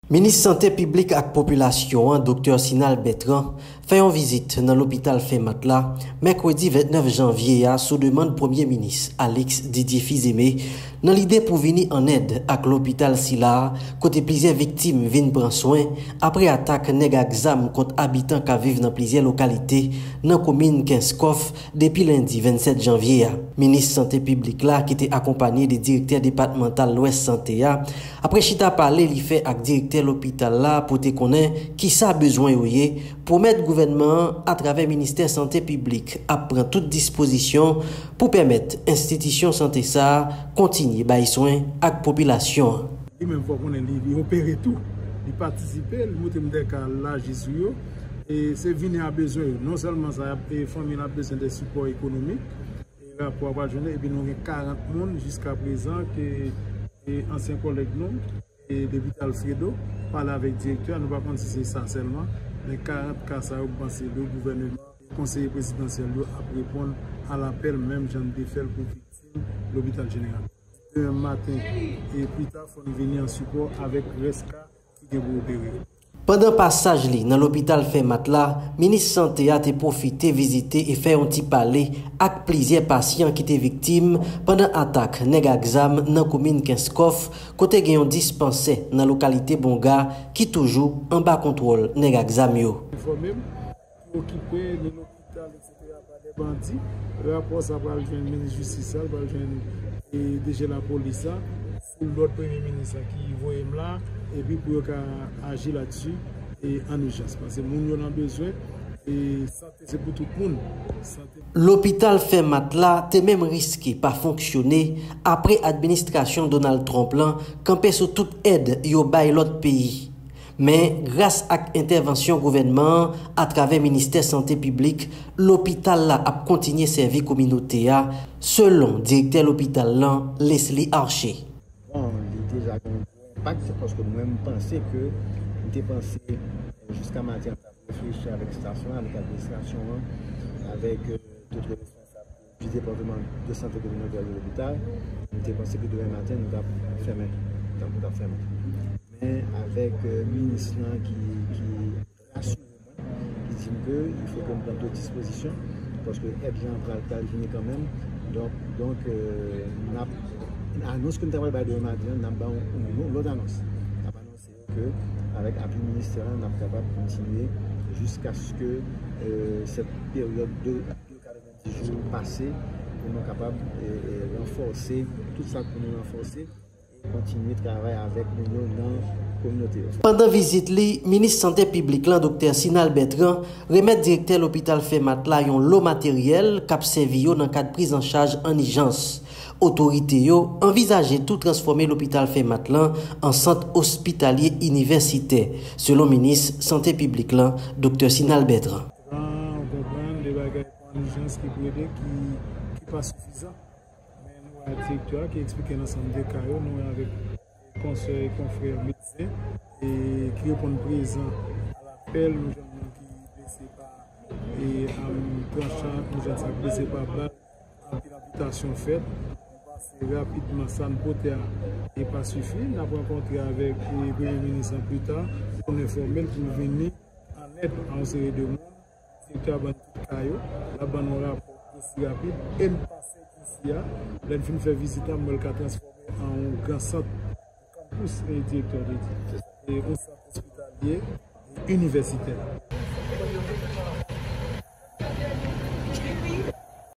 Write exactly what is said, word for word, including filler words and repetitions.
Minis Sante Piblik ak Popilasyon an, Doktè Sinal Bertrand, fè yon vizit nan lopital Fèmat la, mèkredi vennèf janvye a, sou demann Premye Minis Alix Didier Fils-Aimé, nan lide pou vini an èd ak lopital sila a, kote plizyè viktim vin pran swen apre atak nèg ak zam kont abitan k ap viv nan plizyè lokalite nan komin Kenskòf depi lendi vennsèt janvye a. Minis Sante Piblik la, ki te akonpanye de direktè depatmantal Lwès Sante a, apre chita pale li fè ak direktè lopital la pou te konnen kisa bezwen yo ye, pwomèt gouvènman an, atravè Ministè Sante Piblik, ap pran tout dispozisyon pou pèmèt enstitisyon sante sa a kontinye bay swen ak popilasyon an. Li menm, fò konnen, li, li opere tou. Li patisipe, li montre m de ka laji sou yo. E se vini a bezwen yo. Non sèlman sa, y ap, e fanmi l ap bezwen de sipò ekonomik. E rapò a pral jwenn, epi nou gen karant moun jiska prezan ke, e ansyen kòlèg nou, e depi Alfredo, pale avèk direktè a, nou pa konn si se sa sèlman, men karant ka sa yo, m panse le gouvèneman, konseye prezidansyèl yo ap reponn a lapèl menm jan n te fè l pou viktim lopital jeneral. Demen maten e pita, fò n vini an sipò avèk rès ka ki gen pou opere yo. Pandan pasaj li nan lopital Fèmat la, minis sante a te pwofite vizite e fè yon ti pale ak plizyè pasyan ki te viktim pandan atak nèg ak zam nan komin Kenskòf, kote gen yon dispansè nan lokalite Bonga ki toujou anba kontwòl nèg ak zam yo. Enfòme m ki okipe ni lopital, etsetera, pa de bandi. Rapò sa pral jwenn minis jistis la, l pral jwenn, e, D G lapolis la, sou lòd premye minis la ki voye m la, epi pou yo ka aji ladsi, e, an ijans. Paske moun yo nan bezwen, e, sante se pou tout moun. Sante. Lopital Fèmat la te menm riske pa fonksyone apre administrasyon Donald Trump lan kanpe sou tout èd yo bay lòt peyi. Men, gras ak entèvansyon gouvènman an atravè Ministè Sante Piblik, lopital la ap kontinye sèvi kominote a, selon direktè lopital lan, Leslie Archer. Bon, li deja gen yon gwo enpak, se paske mwen, m panse ke, m te panse, eh, jiska maten an, m t ap reflechi avèk estasyon an, avèk administrasyon an, avèk, eh, tout responsab du département de santé communautaire de l'hôpital, nou te panse ke demen maten nou t ap fèmen, tankou t ap fèmen. Men avèk, euh, minis lan ki, ki rasire mwen, ki di m ke il faut ke m pran tout dispozisyon, paske èd lan pral, pral vini kanmenm. Donk, donk, euh, n ap, anons ke n ta pral bay demen maten an, n ap ba yon, yon lòt anons. N ap anonse yo ke avèk apui ministè an, n ap kapab kontinye jiskaske, euh, cette période de, de quatre-vingt-dix jours pase, pou nou kapab, e, e, ranfòse tout sa pou nou ranfòse e kontinye travay avèk moun yo nan kominote yo. Pandan vizit li, minis sante piblik lan, Doktè Sinal Bertrand, remèt direktè lopital Fèmat la yon lo materyèl k ap sèvi yo nan kad prizanchaj an ijans. Otorite yo anvizaje tou transfòme lopital Fèmat lan an sant ospitalye inivèsitè, selon minis sante piblik lan, Doktè Sinal Bertrand. Pran, w konprann, de bagay pou an ijans ki pou ede, ki, ki pa sifizan. Men nou wè direktè a ki eksplike nan sant de ka yo, nou wè avèk konsèy, konfrè medsen, e ki reponn prezan a lapèl, nou jwenn moun ki blese pa, e, am, tranchan, nou jwenn sa k blese pa bal, anpil anpitasyon fèt, nou pase rapidman sa n pote a, e pa sifi, n ap rankontre avèk, e, premye minis lan pita, pou n enfòme l, pou l vini an èd a yon seri de moun. Direktè a ban n tout ka yo, l ap ban n yon rapò osi rapid, e n pase isi a, lè n fin fè vizit la, m wè l ka transfòme an yon gran sant, kanpis, e direktè te di. E yon sant ospitalye, e inivèsitè.